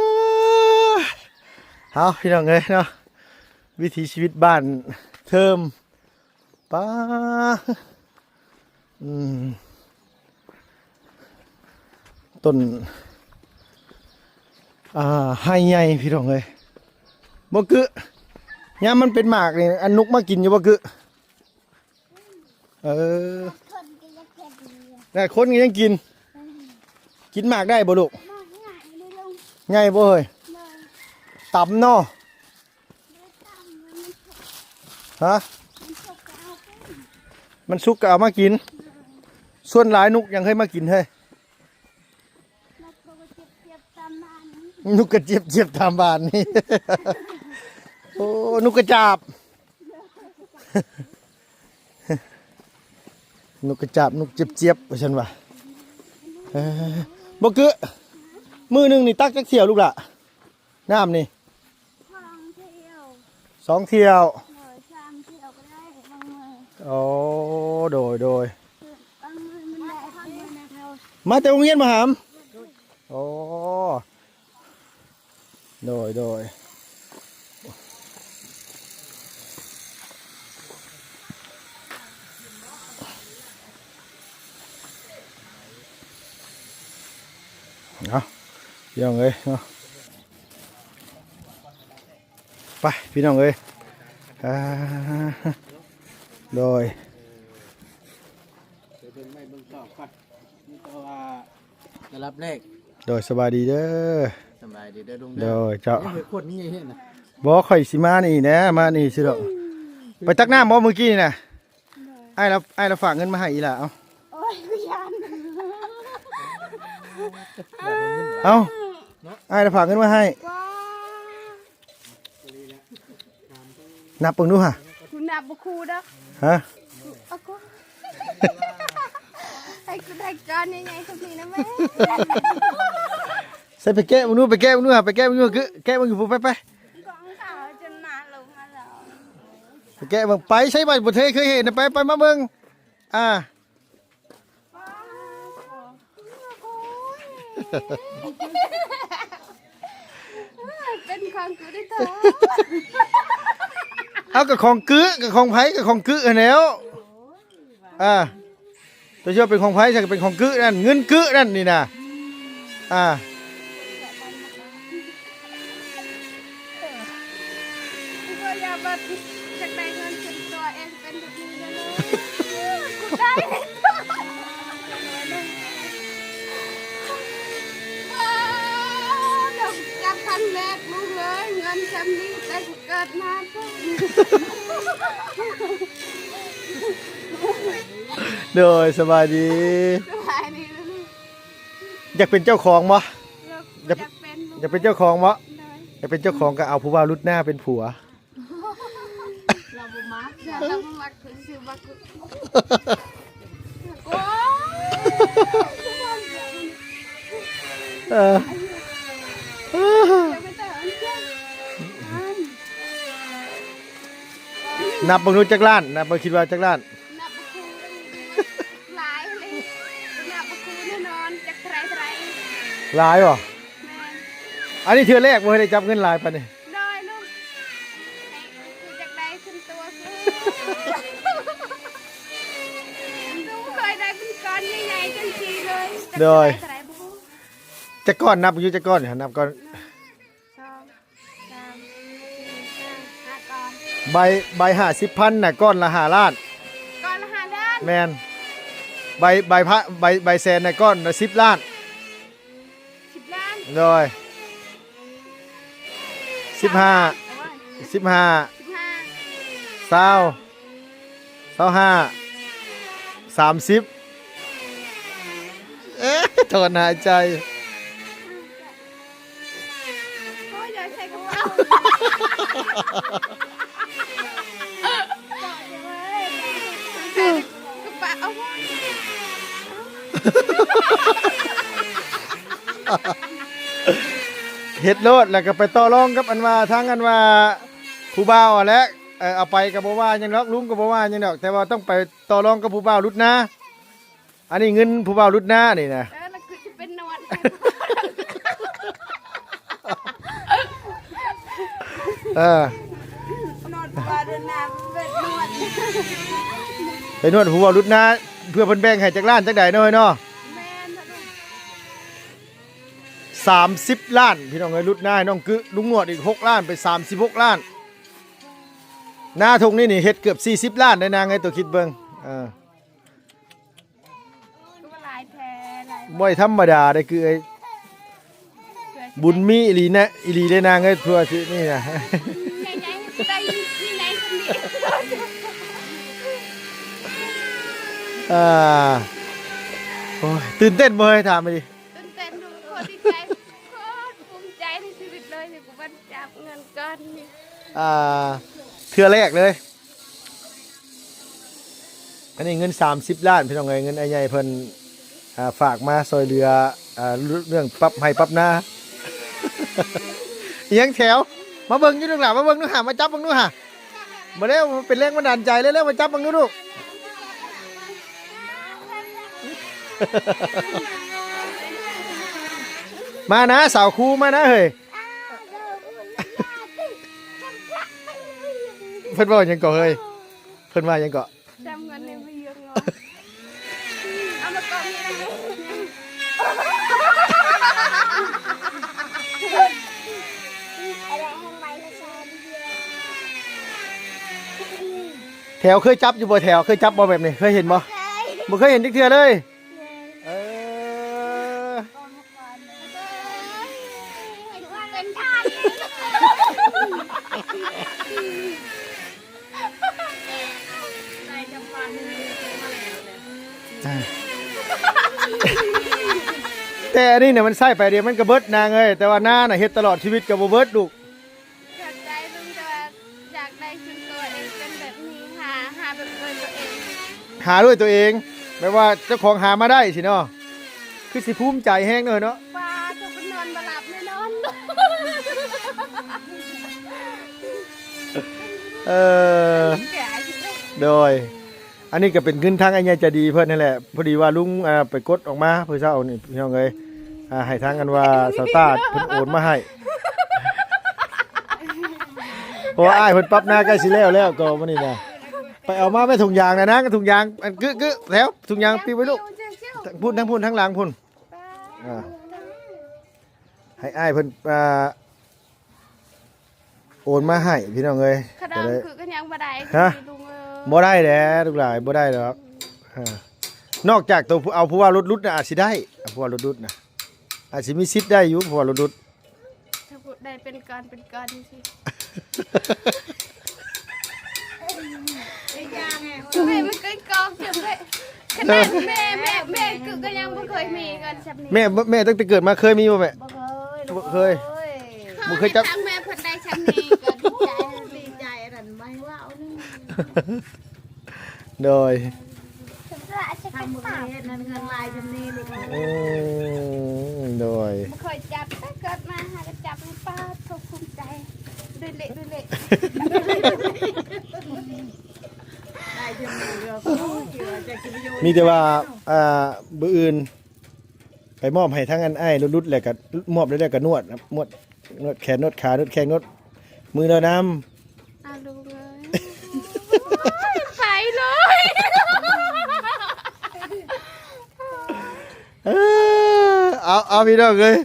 ເອົາ ພີ່ນ້ອງເອີຍເນາະ ວິຖີຊີວິດບ້ານເທີມ ປາ ອືມ ຕົ້ນ ອ່າ ໄຮໃຫຍ່ພີ່ນ້ອງເອີຍ. ບໍ່ກຶ ຍາມມັນເປັນໝາກນີ້ ອັນນົກມາກິນຢູ່ບໍ່ກຶ? ເອີ ແຕ່ຄົນກໍຍັງກິນ ກິນໝາກໄດ້ບໍ່ລູກ? ໝາກໃຫຍ່ເດ້ລຸງ ໃຫຍ່ບໍ່ເຮີ້ຍ? ຕຳເນາະ. ຮະ? ມັນສຸກກໍເອົາມາກິນ. ສ່ວນຫຼາຍນົກຫຍັງເຄີຍມາກິນເຮີ້ຍ? ນົກກະຈຽບຕາມບ້ານນີ້. ໂອ້ ນົກກະຈາບ ນົກກະຈາບ ນົກຈຽບໆ ວ່າຊັ້ນວ່າ. ເອີ ບໍ່ກຶ ມື້ໜຶ່ງນີ້ຕັກຈັກຖ້ຽວລູກຫຼ້າ ນ້ຳນີ້? ສອງຖ້ຽວ ສອງຖ້ຽວ. ໂດຍ ສາມຖ້ຽວກໍໄດ້ບາງມື້. ໂອ້ ໂດຍໆ ບາງມື້ມັນໄດ້ ບາງມື້ນະເທົ່າ. ມາແຕ່ໂຮງຮຽນບໍ່ຫາມ? ໂອ້ ໂດຍ ໂດຍ. ເອົາ ພີ່ນ້ອງເອີຍເນາະ ໄປ ພີ່ນ້ອງເອີຍ. ອ່າ ໂດຍ ໄປເບິ່ງໄມ້ເບິ່ງຕອກກ່ອນ ມີແຕ່ວ່າ ລະດັບແລກ. ໂດຍ ສະບາຍດີເດີ. ສະບາຍດີເດີລຸງເດີ. ໂດຍ ເຈົ້າ. ເຮັດຄົນນີ້ເຮັດນະ. ບໍ່ ຂ້ອຍຊິມານີ້ແຫຼະ ມານີ້ຊິດອກ. ໄປຕັກນ້ຳບໍ່ມື້ກີ້ນີ້ນະ? ໂດຍ. ອ້າຍລາວ ອ້າຍລາວຝາກເງິນມາໃຫ້ອີ່ຫຼ້າ ເອົາ. ໂອ້ຍ ກູຢ້ານ. ເອົາ ອ້າຍລາວຝາກເງິນມາໃຫ້. ວ້າ ນັບເບິ່ງດູຫາ. ກູນັບບໍ່ຄູ່ດອກ. ຮະ? ເອົາກູ ໃຫ້ກູໄດ້ກ້ອນໃຫຍ່ໆ ສ່ຳນີ້ນະແມ່. ໃສ່ໄປແກະເບິ່ງດູ ໄປແກະເບິ່ງດູຫາ ໄປແກະເບິ່ງດູ ຄື ແກະເບິ່ງຢູ່ພຸ້ນ ໄປ ໄປ. ຂອງເຂົາຈົນໜ້າລົງມາແລ້ວ ໄປແກະເບິ່ງ ໄປໃສ ບໍ່ ບໍ່ເຄີຍເຫັນນະ ໄປ ໄປ ມາເບິ່ງ ອ່າ. ເປັນຂອງກູໄດ້ເຖາະ. ເອົາ ກໍຂອງກຶ ກໍຂອງໃຜ ກໍຂອງກຶຫັ້ນແຫຼ້ວ. ອ່າ ຕົວຊິວ່າເປັນຂອງໃຜ ຊັ້ນກໍເປັນຂອງກຶນັ້ນ ເງິນກຶນັ້ນນີ້ນະ. ອ່າ ບໍ່ຢາກວ່າຢາກໄດ້ເງິນສ່ວນຕົວເອງ ເປັນແບບນີ້ເດີ. ກູໄດ້ ວ້າວ ຈັບຄັ້ງແລກລູກເອີຍ ເງິນຊ່ຳນີ້ແຕ່ກູເກີດມາ. ໂດຍ ສະບາຍດີ. ສະບາຍດີ. ຢາກເປັນເຈົ້າຂອງບໍ່? ຢາກ ຢາກເປັນ ຢາກເປັນເຈົ້າຂອງບໍ່? ໂດຍ. ຢາກເປັນເຈົ້າຂອງກໍເອົາຜູ້ບ່າວລຸດໜ້າເປັນຜົວ. ລາວບໍ່ມັກ ລາວບໍ່ມັກ ຄືຊິມັກ. ໂອ້ຍ ເອີ ນັບເບິ່ງດູຈັກລ້ານ ນັບເບິ່ງ ຄິດວ່າຈັກລ້ານ? ນັບບໍ່ຄື ຫຼາຍເລີຍ ນັບບໍ່ຄືແນ່ນອນ ຈັກເທົ່າໃດ ເທົ່າໃດ. ຫຼາຍບໍ່? ແມ່ນ. ອັນນີ້ເທື່ອແລກບໍ່ເຄີຍໄດ້ຈັບເງິນຫຼາຍປານນີ້. ໂດຍ ລູກ ໃຫ້ ຄືຢາກໄດ້ຂຶ້ນຕົວຄື ລູກເຄີຍໄດ້ເປັນ ອັນໃຫຍ່ໆ ຈັ່ງຊີ້ເລີຍ. ໂດຍ ເທົ່າໃດບໍ່ຮູ້. ຈັກກ້ອນ ນັບຢູ່ຈັກກ້ອນ ນັບກ່ອນ. ໜຶ່ງ ສອງ ສາມ ສີ່ ຫ້າ ຫ້າກ້ອນ. ໃບ ໃບຫ້າສິບພັນນະ ກ້ອນລະຫ້າລ້ານ. ກ້ອນລະຫ້າລ້ານ. ແມ່ນ. ໃບ ໃບພະ ໃບ ໃບແສນນະ ກ້ອນລະສິບລ້ານ. ສິບລ້ານ. ໂດຍ ສິບຫ້າ ໂອ້ຍ ສິບຫ້າ ສິບຫ້າ ຊາວ ຊາວຫ້າ ສາມສິບ. ເອີ ຖອນຫາຍໃຈ. ໂອ້ຍ ຢາກໃສ່ກະເປົາ ກະເປົາ ເຮັດໂລດ ແລ້ວກໍໄປຕໍ່ລອງກັບອັນວ່າ ທາງອັນວ່າຜູ້ບ່າວຫັ້ນແຫຼະ. ເອີ ເອົາໄປກໍບໍ່ວ່າຫຍັງດອກ ລຸງກໍບໍ່ວ່າຫຍັງດອກ ແຕ່ວ່າຕ້ອງໄປຕໍ່ລອງກັບຜູ້ບ່າວລຸດນາ. ອັນນີ້ເງິນຜູ້ບ່າວລຸດນານີ້ນະ. ເອີ ແລ້ວຄືຊິເປັນໜວດ ເອີ ໜວດວ່າເດີນນາເປັນໜວດ ໄປນວດຜູ້ບ່າວລຸດນາ ເພື່ອເພິ່ນແບ່ງໃຫ້ຈັກລ້ານຈັກໃດເນາະ ເອີຍເນາະ. ແມ່ນ ສາມສິບລ້ານ ພີ່ນ້ອງເອີຍ ຫຼຸດນາໃຫ້ນ້ອງກຶ ລຸງນວດອີກຫົກລ້ານ ເປັນສາມສິບຫົກລ້ານ. ນາທົ່ງນີ້ນີ້ເຮັດເກືອບສີ່ສິບລ້ານໄດ້ນາງເອີຍ ໂຕຄິດເບິ່ງ. ເອີ ຄືວ່າຫຼາຍແທ້ ຫຼາຍ ບໍ່ທຳມະດາເດ້ ຄື ເອີຍ ບຸນມີອີ່ຫຼີແນະ ອີ່ຫຼີເດ້ນາງເອີຍ ເພື່ອຊິນີ້ນະ. ໃຫຍ່ໆ ໄດ້ໃຫຍ່ສ່ຳນີ້ ອ່າ ໂອ້ຍ ຕື່ນເຕັ້ນບໍ່ເອີຍ ຖາມມາດິ. ຕື່ນເຕັ້ນ ໂຄດດີໃຈ ໂຄດພູມໃຈໃນຊີວິດເລີຍ ທີ່ກູມາຈັບເງິນກ້ອນນີ້ ອ່າ ເທື່ອແລກເລີຍ. ອັນນີ້ເງິນສາມສິບລ້ານ ພີ່ນ້ອງເອີຍ ເງິນອ້າຍໃຫຍ່ເພິ່ນ ອ່າ ຝາກມາຊ່ອຍເຫຼືອ ອ່າ ເລື່ອງປັບໄຮ່ປັບນາ. ອີຫຍັງແຖວ ມາເບິ່ງຢູ່ລູກຫຼານ ມາເບິ່ງດູຫາ ມາຈັບເບິ່ງດູຫາ. ມາເລັວ ເປັນແຮງບັນດານໃຈເລັວໆ ມາຈັບເບິ່ງດູລູກ. ມານະ ສາວຄູ ມານະເຮີ້ຍ. ເພິ່ນເວົ້າຫຍັງເກາະເຮີ້ຍ ເພິ່ນວ່າຫຍັງເກາະ? ຈຳເງິນໃນມືເຍອະເນາະ ເອົາມາກ່ອນນີ້ນະ. ແຖວເຄີຍຈັບຢູ່ບໍ່? ແຖວເຄີຍຈັບບໍ່ແບບນີ້? ເຄີຍເຫັນບໍ່? ບໍ່ເຄີຍ ບໍ່ເຄີຍເຫັນຈັກເທື່ອເລີຍ. ເອີ ເປັນທ່ານ ແຕ່ອັນນີ້ນະ ມັນໃຊ້ໄປດຽວມັນກະເບິດນາງເອີຍ ແຕ່ວ່ານານະ ເຮັດຕະຫຼອດຊີວິດກະບໍ່ເບິດລູກ. ເຂົ້າໃຈລຸງ ແຕ່ວ່າຢາກໄດ້ສ່ວນຕົວເອງ ເປັນແບບນີ້ ຫາ ຫາແບບດ້ວຍຕົວເອງ ຫາດ້ວຍຕົວເອງ ແບບວ່າເຈົ້າຂອງຫາມາໄດ້ຊີ້ເນາະ ຄືຊິພູມໃຈແຮງເນາະ ເນາະ. ປ້າ ຕົວເປັນນອນບໍ່ຫຼັບແນ່ນອນ. ເອີ ໂດຍ ອັນນີ້ກະເປັນເງິນທາງອ້າຍໃຫຍ່ໃຈດີເພິ່ນຫັ້ນແຫຼະ ພໍດີວ່າລຸງ ອ່າ ໄປກົດອອກມາມື້ເຊົ້ານີ້ ພີ່ນ້ອງເອີຍ ອ່າ ໃຫ້ທາງອັນວ່າສາວຕາເພິ່ນໂອນມາໃຫ້ ເພາະວ່າອ້າຍເພິ່ນປັບນາໃກ້ຊິແລ້ວແລ້ວ ກໍມື້ນີ້ນະ ໄປເອົາມາແມ່ ຖົງຢາງນະນາງ ຖົງຢາງ ອັນ ກຶ ກຶ ແຖວ ຖົງຢາງປິວໄວ້ລູກ ທາງພຸ້ນ ທາງພຸ້ນ ທາງຫຼັງພຸ້ນ ອ່າ ໃຫ້ອ້າຍເພິ່ນ ອ່າ ໂອນມາໃຫ້ພີ່ນ້ອງເອີຍ ຂະດອງ ກະໄດ້ ຄືກະຍັງບໍ່ໄດ້ ຮະ ພີ່ລຸງເອີຍ ບໍ່ໄດ້ແຫຼະລູກຫຼານ ບໍ່ໄດ້ດອກ. ເອີ ນອກຈາກໂຕຜູ້ ເອົາຜູ້ວ່າລົດຫຼຸດນະ ອາດຊິໄດ້ ເອົາຜູ້ວ່າລົດຫຼຸດນະ ອາດຊິມີສິດໄດ້ຢູ່ ຜູ້ວ່າລົດຫຼຸດ ຖ້າຜູ້ໄດ້ເປັນກ້ອນເປັນກ້ອນຈັ່ງຊີ້. ແມ່ ມັນເກີດກອງເຈັບເລີຍ ຂະໜາດແມ່ ແມ່ ແມ່ກະຍັງບໍ່ເຄີຍມີເງິນຊ່ຳນີ້ ແມ່ ແມ່ຕັ້ງແຕ່ເກີດມາເຄີຍມີບໍ່ແມ່? ບໍ່ເຄີຍ ບໍ່ເຄີຍ ບໍ່ເຄີຍຈັບ ທາງແມ່ເພິ່ນໄດ້ຊ່ຳນີ້ກະດີໃຈ ດີໃຈ ອັນນັ້ນບໍ່ໃຫ້ເວົ້ານະ ໂດຍ ທຳບໍ່ເຄີຍເຮັດນັ້ນ ເງິນຫຼາຍຊ່ຳນີ້ລູກເອີຍ ອືມ ໂດຍ ບໍ່ເຄີຍຈັບ ແຕ່ເກີດມາຫາກະຈັບ ປາດໂທ້ ພູມໃຈ ໂດຍເລະ ໂດຍເລະ ມີແຕ່ວ່າ ອ່າ ມື້ອື່ນໄປມອບໃຫ້ທາງອັນອ້າຍລຸດໆ ແລ້ວກະມອບແລ້ວກະນວດ ນວດ ນວດແຂນ ນວດຂາ ນວດແຂ້ງ ນວດມືລາວນຳ ອາ ລູກເອີຍ ໄປເລີຍ. ເອົາ ເອົາ ພີ່ນ້ອງເອີຍ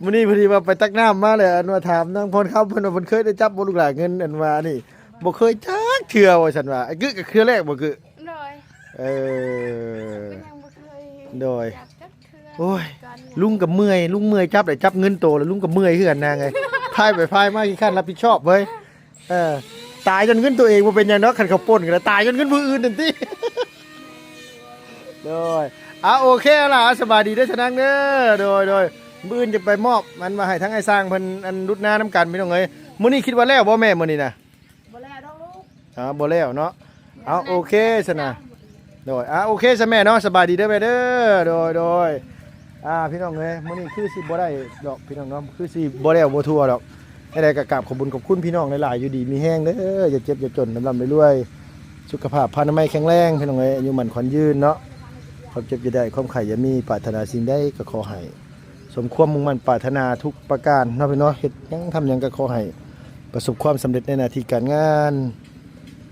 ມື້ນີ້ພໍດີວ່າໄປຕັກນ້ຳມາແລ້ວ ອັນວ່າຖາມນາງພອນຄຳ ເພິ່ນວ່າເພິ່ນເຄີຍໄດ້ຈັບບໍ່ລູກຫຼານ ເງິນ ອັນວ່ານີ້ ບໍ່ເຄີຍຈັກເທື່ອວ່າຊັ້ນວ່າ ອາ ກຶກ ກະເທື່ອແລກບໍ່ກຶກ? ໂດຍ ເອີ ກໍຍັງບໍ່ເຄີຍ ໂດຍ ຈັບຈັກເທື່ອ ໂອ້ຍ ກ່ອນ ລຸງກໍເມື່ອຍ ລຸງເມື່ອຍຈັບ ໄດ້ຈັບເງິນໂຕແລ້ວ ລຸງກໍເມື່ອຍຄືກັນນາງເອີຍ ພາຍໄປພາຍມາຂີ້ຄ້ານຮັບຜິດຊອບເວີຍ. ເອີ ຕາຍຍ້ອນເງິນຕົວເອງບໍ່ເປັນຫຍັງດອກ ຄັນເຂົາປົ້ນກໍໄດ້ ຕາຍຍ້ອນເງິນຜູ້ອື່ນນັ້ນຕິ. ໂດຍ ເອົາ ໂອເຄລະ ສະບາຍດີເດີຊະນາງເດີ. ໂດຍ ໂດຍ ມື້ອື່ນຈະໄປມອບ ອັນວ່າໃຫ້ທາງອ້າຍຊ່າງເພິ່ນ ອັນຫຼຸດນານຳກັນ ພີ່ນ້ອງເອີຍ. ມື້ນີ້ຄິດວ່າແລ້ວບໍ່ແມ່ ມື້ນີ້ນະ? ບໍ່ແລ້ວດອກລູກ ອ່າ ບໍ່ແລ້ວເນາະ. ເອົາ ໂອເຄຊະນະ. ໂດຍ ອ່າ ໂອເຄຊະແມ່ເນາະ ສະບາຍດີເດີແມ່ເດີ. ໂດຍ ໂດຍ ອ່າ ພີ່ນ້ອງເອີຍ ມື້ນີ້ຄືຊິບໍ່ໄດ້ດອກ ພີ່ນ້ອງເນາະ ຄືຊິບໍ່ແລ້ວບໍ່ທົ່ວດອກ. ຈັ່ງໃດກໍກາບຂອບບຸນຂອບຄຸນພີ່ນ້ອງຫຼາຍໆ ຢູ່ດີມີແຮງເດີ ຢ່າເຈັບຢ່າຈົນ ລ່ຳໆລວຍໆ ສຸຂະພາບພະນາໄມແຂງແຮງ ພີ່ນ້ອງເອີຍ ອາຍຸໝັ້ນຂວັນຍືນເນາະ ຄວາມເຈັບຢ່າໄດ້ ຄວາມໄຂ້ຢ່າມີ ປາດຖະໜາສິ່ງໃດກໍຂໍໃຫ້ ສົມຄວາມມຸ່ງໝັ້ນປາດຖະໜາທຸກປະການເນາະ ພີ່ນ້ອງເນາະ. ເຮັດຫຍັງທຳຫຍັງກໍຂໍໃຫ້ປະສົບຄວາມສຳເລັດໃນໜ້າທີ່ການງານ.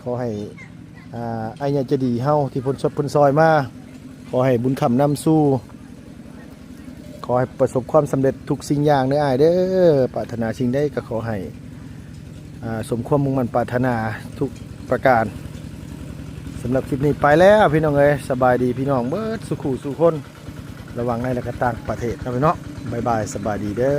ຂໍໃຫ້ ອ່າ ອ້າຍໃຫຍ່ໃຈດີເຮົາທີ່ເພິ່ນຊ່ວຍ ເພິ່ນຊ່ອຍມາ ຂໍໃຫ້ບຸນຄ້ຳນຳສູ່ ຂໍໃຫ້ປະສົບຄວາມສຳເລັດທຸກສິ່ງຢ່າງເດີອ້າຍເດີ. ປາດຖະໜາສິ່ງໃດກໍຂໍໃຫ້ ອ່າ ສົມຄວາມມຸ່ງໝັ້ນປາດຖະໜາທຸກປະການ. ສຳລັບຄລິບນີ້ໄປແລ້ວ ພີ່ນ້ອງເອີຍ ສະບາຍດີພີ່ນ້ອງເບິດສູ່ຄູ່ສູ່ຄົນ ລະຫວ່າງໃນ ແລະ ກະຕ່າງປະເທດເນາະ ພີ່ນ້ອງເນາະ. ບາຍບາຍ ສະບາຍດີເດີ.